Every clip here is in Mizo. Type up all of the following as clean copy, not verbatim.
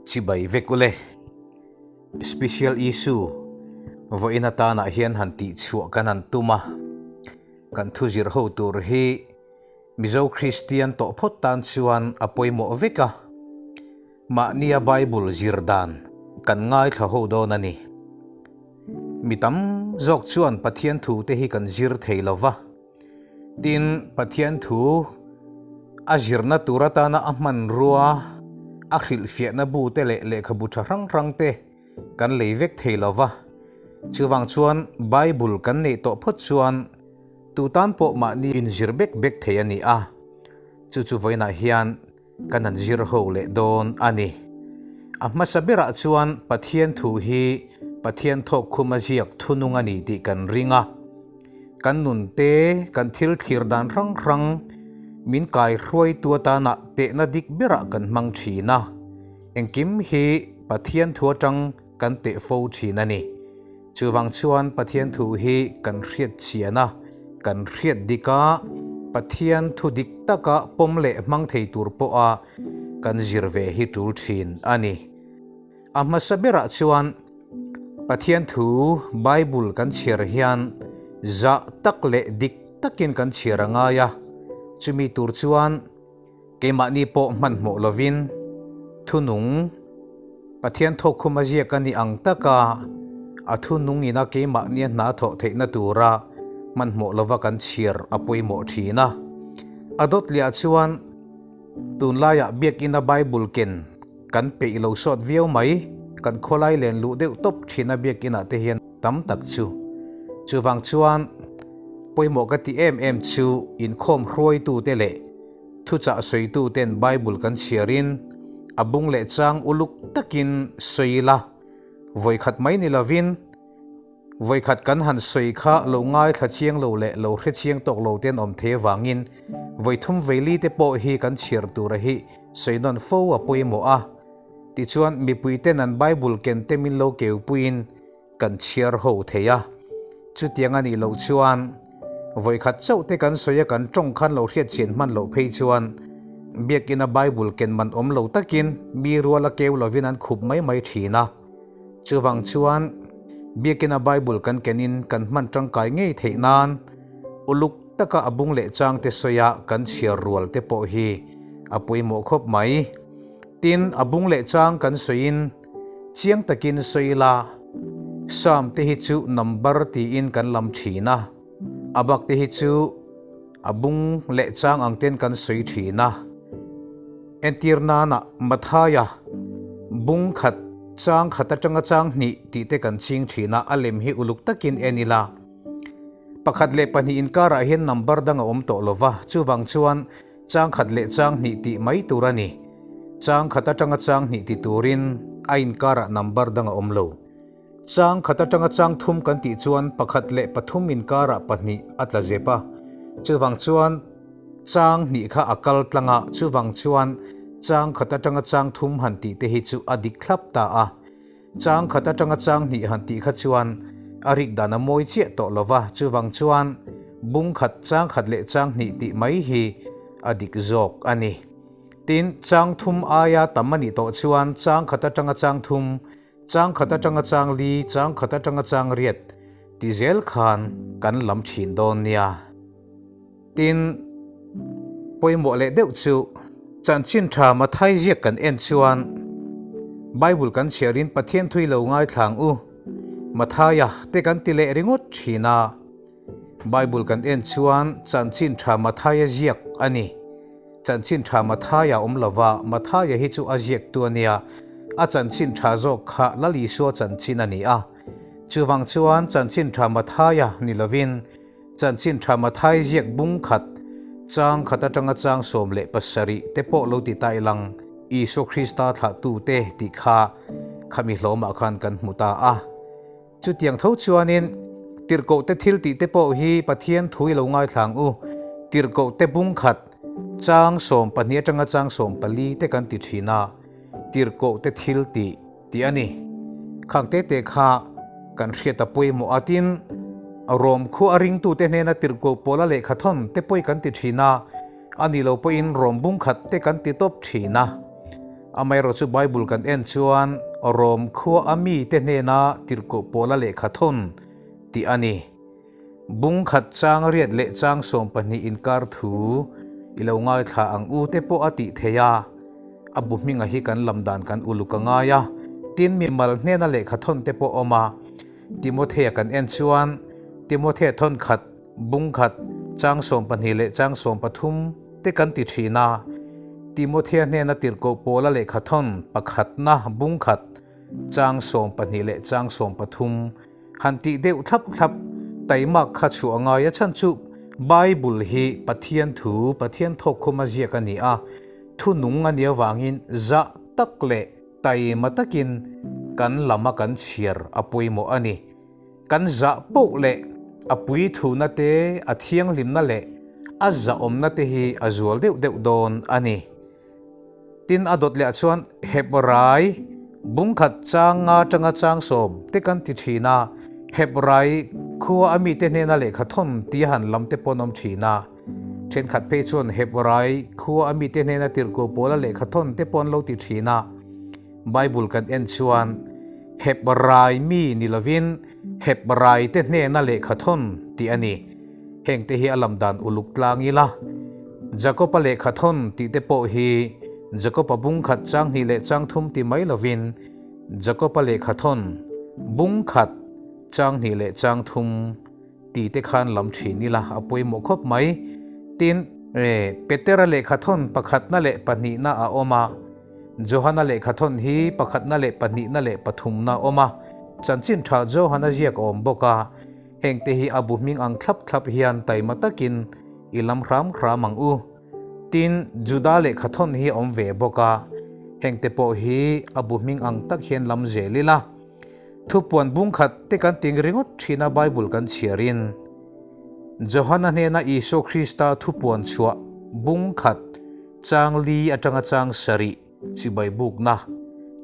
Chibai vek ule. Special issue vawiin atanah hian han tihchhuah kan han tum a, kan thuzir ho tur hi Mizo Kristian tawh phawt tan chuan a pawimawh vek a, mahnia Bible zir dan kan ngaithla ho dawn a ni. Mi tam zawk chuan Pathian thu te hi kan zir thei lo va, tin Pathian thu a zirna tur atana a hmanrua, a hrilhfiahna bu te leh lehkhabu tha hrang hrang te kan lei vek thei lo va. Chuvang chuan Bible kan neih tawh phawt chuan Tu tan pawh mahni inzir bek bek thei a ni a, chu chu vawiinah hian kan han zir ho leh dawn a ni. A hmasa berah chuan Pathian thu hi Pathian thawkkhum a ziak thunung a ni tih kan ring a, kan nun te, kan thil thlir dan hrang hrang min kaihruaitu atana tehna dik berah kan hmang thin a, engkim hi Pathian thu atang kan teh fo thin a ni. Chuvang chuan Pathian thu hi kan hriat chian a, kan hriat dik a, Pathian thu dik taka pawm leh hmang thei tur pawha kan zir ve hi tul thin a ni. A hmasa berah chuan Pathian thu Bible kan chhiar hian zah tak leh dik takin kan chhiar a ngai a, chumi tur chuan Keimahni pawh hmanhmawh lovin thunung Pathian thawkkhum a ziak a ni ang taka a thunung ina keimahnia hna thawh theihna tura hmanhmawh lova kan chhiar a pawimawh thin a. A dawt liah chuan tunlaiah biakina Bible ken kan peih lo sawt viau mai, kan khawlai len luh deuh tawp thin a biakinah te hian tam tak chu. Chuvang chuan pawimawh ka ti em em chu inkhawm hruaitute leh Thuchah sawituten Bible kan chhiarin a bung leh chang uluk takin sawi ila, vawikhat mai ni lovin vawikhat kan han sawi kha lo ngaithla chiang lo leh lo hre chiang tawk lo ten awm thei avangin vawithum veili te pawh hi kan chhiar tura hi sawi nawn fo a pawimawh a. Tichuan mipuiten an Bible ken te min lo keupuiin Kan chhiar ho thei a, chutiang a nih loh chuan vawikhat chauh te kan sawi a kan tawng khan lo hriat chian hman loh phei chuan Biakina Bible ken man awm lo takin mi rual a keu lovin an khup mai mai thin a. Chuvang chuan Biakina Bible kan kenin kan hman tangkai ngei theih nan uluk taka a bung leh chang te sawi a kan chhiar rual te pawh hi a pawimawh khawp mai. Tin, a bung leh chang kan sawiin Chiang takin sawi ila, Psalm te hi chu number tiin kan lam thin a, a bak te hi chu a bung leh chang ang ten kan sawi thin a. Entir nana Mathaia bung khat chang khat atanga chang hnih tih te kan ching thin a, a lem hi uluk takin en ila. Pakhat leh pahnih inkarah hian number dang a awm tawh lova, chuvang chuan Chang khat leh chang hnih tih mai tur a ni. Chang khat atanga chang hnih ti turin a inkarah number dang a awm lo. Chang khat atanga chang thum kan tih chuan pakhat leh pathum inkarah pahnih a tla zep a. Chuvang chuan chang hnih kha a kal tlang a, chuvang chuan chang khat atanga chang thum han tih te hi chu a dik thlap ta a. Chang khat atanga chang hnih han tih kha chuan a rik dan a mawi chiah tawh lo va, chuvang chuan bung khat, chang khat leh chang hnih tih mai hi a dik zawk a ni. Tin, chang thum aia tam a nih tawh chuan chang khat atanga chang thum, chang khat atanga chang li, chang khat atanga chang riat ti zel khan kan lam thin dawn nia. Tin, pawimawh leh deuh chu chanchin tha Mathai ziak kan en chuan Bible kan chhiarin Pathian thui lo ngaithlang u Mathaia te kan ti leh ringawt thin a. Bible kan en chuan chanchin tha Mathaia ziak a ni. Chanchin tha Mathaia awm lova Mathaia hi chu a ziaktu a nia, a chanchin tha zawk kha Lal Isua chanchin a ni a. Chuvang chuan chanchin tha Mathaia ni lovin Chanchin tha Mathai ziak bung khat, chang khat atanga chang 17 te pawh lo ti ta ilang Isua Krista thlahtute tih kha khami hlawmah khan kan hmu ta a. Chutiang tho chuanin tirhkohte thil tih te pawh hi Pathian thu i lo ngaithlang u, tirhkohte bung khat, chang 12 atanga chang 14 te kan ti thin a, tirhkohte thil tih tih a ni. Khang te te kha kan hriat a pawimawh a, tin, Rom khu a ringtute hnena tirhkoh pawla lehkha thawn te pawi kan ti thin a, a ni lo pawhin Rom bung khat te kan ti tawp thin a. Amaherawh chu Bible kan en chuan Rom khua a mite hnena tirhkoh pawla lehkha thawn tih a ni. Bung khat chang riat leh chang 12 inkar thu i lo ngaithla ang u te pawh a tih theih a, a bu hminga hi kan lam dan kan uluk a ngai a, tin mimal hnena lehkha thawn te pawh awm a. Timothea kan en chuan Timothea thawn khat bung khat chang 12 leh chang 13 te kan ti thin a, Timothea hnena tirhkoh pawla lehkha thawn pakhatna bung khat chang 12 leh chang 13 Han tih deuh thlap thlap taimak kha chhuah a ngai a chhan chu Bible hi Pathian thu, Pathian thawkkhum a ziak a ni a, thu nung a nih avangin zah tak leh taima takin kan lam a kan chhiar a pawimawh a ni. Kan zah poh leh a pui thuna te, a thianghlimna leh a zahawmna te hi a zual deuh deuh dawn a ni. Tin, a dawt leh ah chuan Hebrai bungkhat chang nga tanga chang 10 te kan ti thin a, Hebrai khua a mite hnena lehkha thawn tia han lam te pawh an awm thin a. Thenkhat phei chuan Hebrai khua a mite hnena tirhkoh pawla lehkha thawn te pawh an lo ti thin a. Bible kan en chuan Hebrai mi ni lovin Hebrai te hnena lehkha thawn tih a ni. Heng te hi a lam dan uluk tlang ila. Jakob-a lehkha thawn tih te pawh hi Jakob-a bung khat chang hnih leh chang thum ti mai lovin Jakob-a lehkha thawn bung khat chang hnih leh chang thum ti te khan lam thin ila a pawimawh khawp mai. Tin, Petera lehkha thawn pakhatna leh pahnihna a awm a. Johana lehkha thawn hi pakhatna leh pahnihna leh pathumna a awm a. Chanchin tha Johana ziak a awm bawk a. Hengte hi a bu hming ang thlap thlap hian taima takin i lam hram hram ang u. Tin, Juda lehkha thawn hi a awm ve bawk a, hengte pawh hi a bu hming ang tak hian lam zel ila. Thupuan bung khat te kan ting ringawt thin a Bible kan chhiarin. Johana hnena Isua Krista thupuan chhuah bung khat chang li atanga chang sarih chibai bukna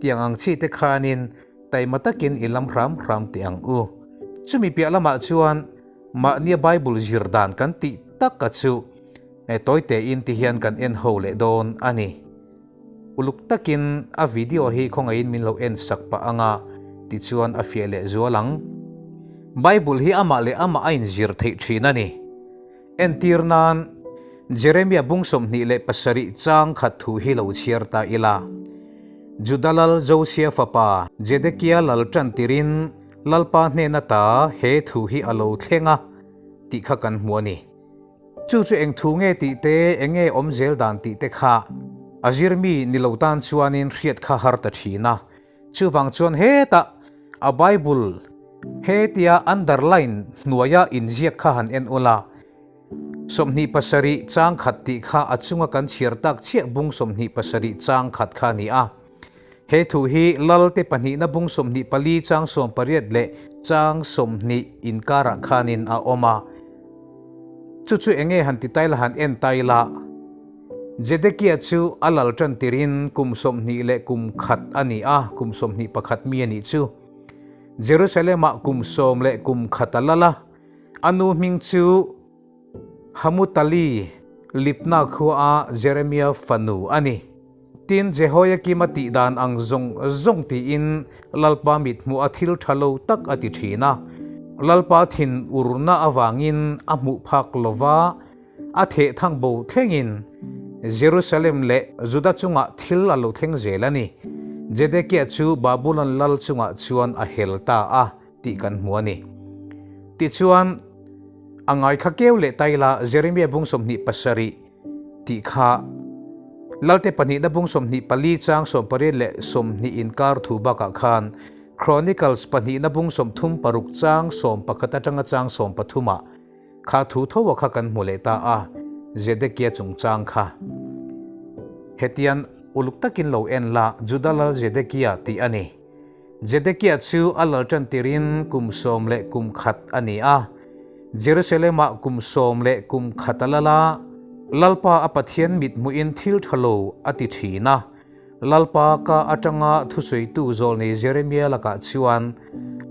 tiang ang chi te khanin taima takin i lam hram hram teh ang u. Chumi piah lamah chuan mahnia Bible zir dan kan tih taka chu tawi tein ti hian kan en ho leh dawn a ni. Uluk takin a video hi khawngaihin min lo en sak pah anga tichuan a fiah leh zual ang. Bible hi amah leh amah a inzir theih thin a ni. Entir nan, Jeremia bung 27 chang khat thu hi lo chhiar ta ila. Juda lal Josia fapa Jedekia lal tan tirin Lalpa hnena ta he thu hi a lo thleng a tih kha kan hmu a ni. Chu chu eng thu nge tih te, eng nge awm zel dan tih te kha a zirmi ni lo tan chuanin hriat kha har ta thin a. Chuvang chuan hetah a Bible hetia underline hnuaia inziak kha han en ula, 27 chang khat tih kha a chunga kan chhiar tak chiah bung 27 chang khat kha a ni a. He thu hi Lalte pahnihna bung 24 chang 18 leh chang 20 inkarah khanin a awm a. Chu chu enge han ti taila han en taila. Zedekia chu a lal tan tirin kum 20 leh kum khat a ni a, kum 21 mi a nih chu. Jerusalem-ah kum 10 leh kum khat a lal a, a nu hming chu Hamutali, Libna khuaa Jeremia fanu a ni. Tin, Jehoiakim a tih dan ang zawng zawng tiin Lalpa mithmuh a thil tha lo tak a ti thin a. Lalpa thin urna avangin a hmuh phak lova, A theh thang bo thlengin Jerusalem leh Juda chungah thil a lo thleng zel a ni. Jedekia chu Babulon lal chungah chuan a hel ta a tih kan hmu a ni. Tichuan, a ngai kha keu leh taila Jeremia bung 27 tih kha Lalte pahnihna bung 24 chang 18 leh 20 inkar thu bakah khan Chronicles pahnihna bung 36 chang 11 atanga chang 13 ah Kha thu tho a kha kan hmu leh ta a, Zedekia chungchang kha. Hetian uluk takin lo en la, Juda lal Zedekia tih a ni. Zedekia chu a lal tan tirin kum 10 leh kum khat a ni a. Jerusalem-ah kum 10 leh kum khat a lal a, Lalpa a Pathian mithmuhin thil tha lo a ti thin a. Lalpa ka atanga thusawitu zawlnei Jeremia lakah chuan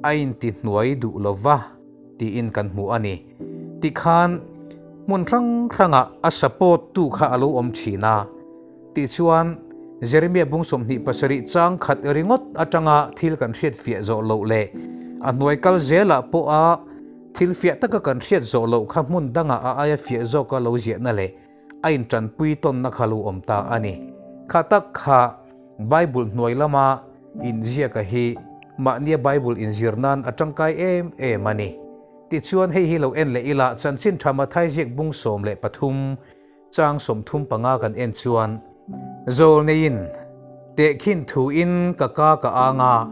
a intihnuai duh lo va. tiin kan hmu a ni. Tikhan hmun hrang hrangah a support tu kha a lo awm thin a. Tichuan, Jeremia bung 27 chang khat ringawt atanga thil kan hriat fiah zawh loh leh a hnuai kal zelah pawha thil fiah taka kan hriat zawh loh kha hmun dangah a aia fiah zawka lo ziahna leh a intanpui tawnna kha lo awm ta a ni. Kha tak kha Bible hnuai lama inziaka hi mahnia Bible inzir nan a tangkai em em a ni. Tichuan hei hi lo en leh ila chanchin tha Mathai ziak bung 13 chang 35 kan en chuan Zawl neiin tehkhin thuin ka ka ka ang a,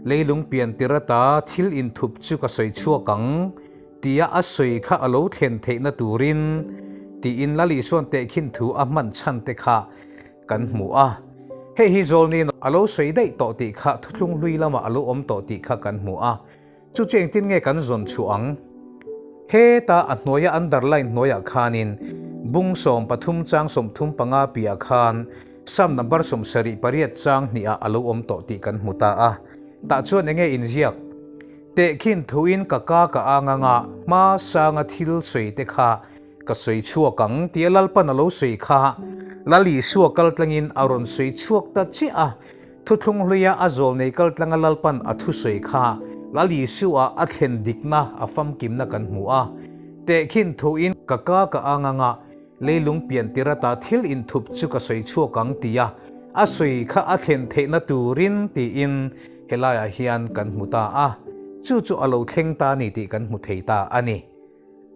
leilung pian tir ata thil inthup chu ka sawi chhuak ang tia a sawi kha a lo thlen theihna turin tiin Lal Isuan tehkhin thu a hman chhan te kha kan hmu a. Hei hi Zawlni'n a lo sawi daih tawh tih kha thuthlung hlui lamah a lo awm tawh tih kha kan hmu a. Chu chu engtin nge kan zawn chhuah ang? Heta a hnuaia underline hnuaiah khanin bung 13 chang 35 piah khan Sam number 78 chang hnihah a lo awm tawh tih kan hmu ta a. Tah chuan enge inziak? Tehkhin thuin ka ka ka ang anga hma sanga thil sawi te kha ka sawi chhuak ang tia Lalpan a lo sawi kha Lal Isua kal tlangin a rawn sawi chhuak ta chiah a. Thuthlung hluia a zawl nei kal tlanga Lalpan a thusawi kha Lal Isua a thlen dikna a famkimna kan hmu a. Tehkhin thuin ka ka ka ang anga leilung pian tir ata thil inthup chu ka sawi chhuak ang tia a sawi kha a thlen theihna turin tiin helaiah hian kan hmu ta a. Chu chu a lo thleng ta ni tih kan hmu thei ta a ni.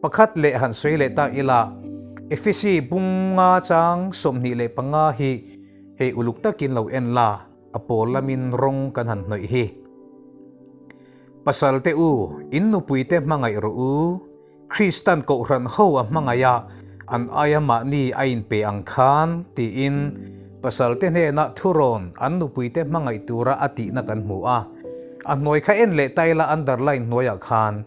Pakhat leh han sawi leh ta ila, Efesi bunga chang 25 hi hei uluk takin lo en la, a pawl lamin rawng kan han hnawih hi. Pasal te u, in nupui te hmangaih rawh u, Kristan kohhran ho a hmangaih a, an aia mahni a inpe ang khan, tiin pasal te hnenah thurawn an nupui te hmangaih tura a tihna kan hmu a. A hnuai kha en leh ta ila underline hnuaiah khan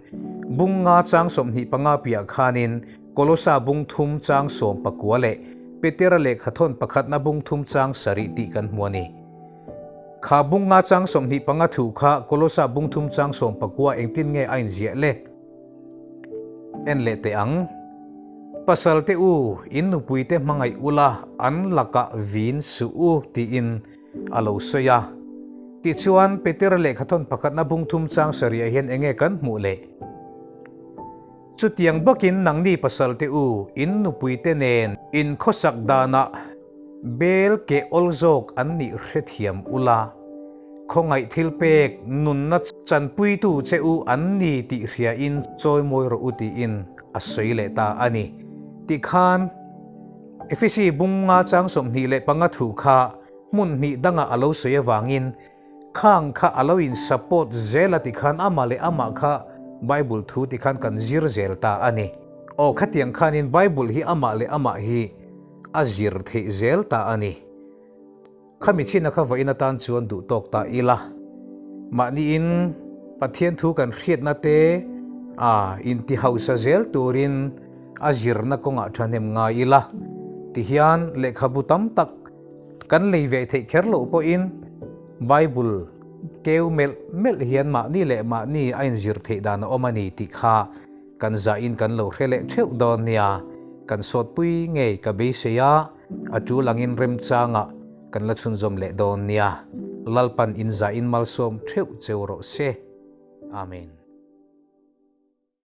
bung nga chang 25 piah khanin Kolosa bung thum chang 19 leh Petera lehkha thawn pakhatna bung thum chang sarih tih kan hmu a ni. Kha bung nga chang 25 thu kha Kolosa bung thum chang 19 engtin nge a inziah le? En leh teh ang. Pasal te u, in nupui te hmangaih ula an lakah vin suh u tiin a lo sawi a. Tichuan, Petera lehkha thawn pakhatna bung thum chang sarihah hian enge kan hmuh leh? Chutiang bawkin nangni pasal te u, in nupui te nen in khawsak danah bel keh awl zawk an nih hrethiam ula, khawngaih thil pek nunna chanpuitu che u an ni tih hriain chawimawi rawh u tiin a sawi leh ta a ni. Tikhan, Efesi bung nga chang 25 thu kha hmun hnih dangah a lo sawi avangin khang kha a lo in support zel a tikhan amah leh amah kha Bible thu tikhan kan zir zel ta a ni. Aw khatiang khanin Bible hi amah leh amah hi a zir theih zel ta a ni. Khami china kha vawiin atan chuan duh tawk ta ila. Mahniin Pathian thu kan hriatna te a inti hausa zel turin a zirna kawngah thahnem ngai ila. Tihian lehkhabu tam tak kan lei ve theih kher loh pawhin Bible keu melh melh hian mahni leh mahni a inzir theih dan a awm a ni tih kha kan zahin kan lo hre leh theuh dawn nia. Kan sawtpui ngei ka beisei a. A tul angin remchangah kan la chhunzawm leh dawn nia. Lalpan inzahin malsawm theuh cheu rawh se. Amen.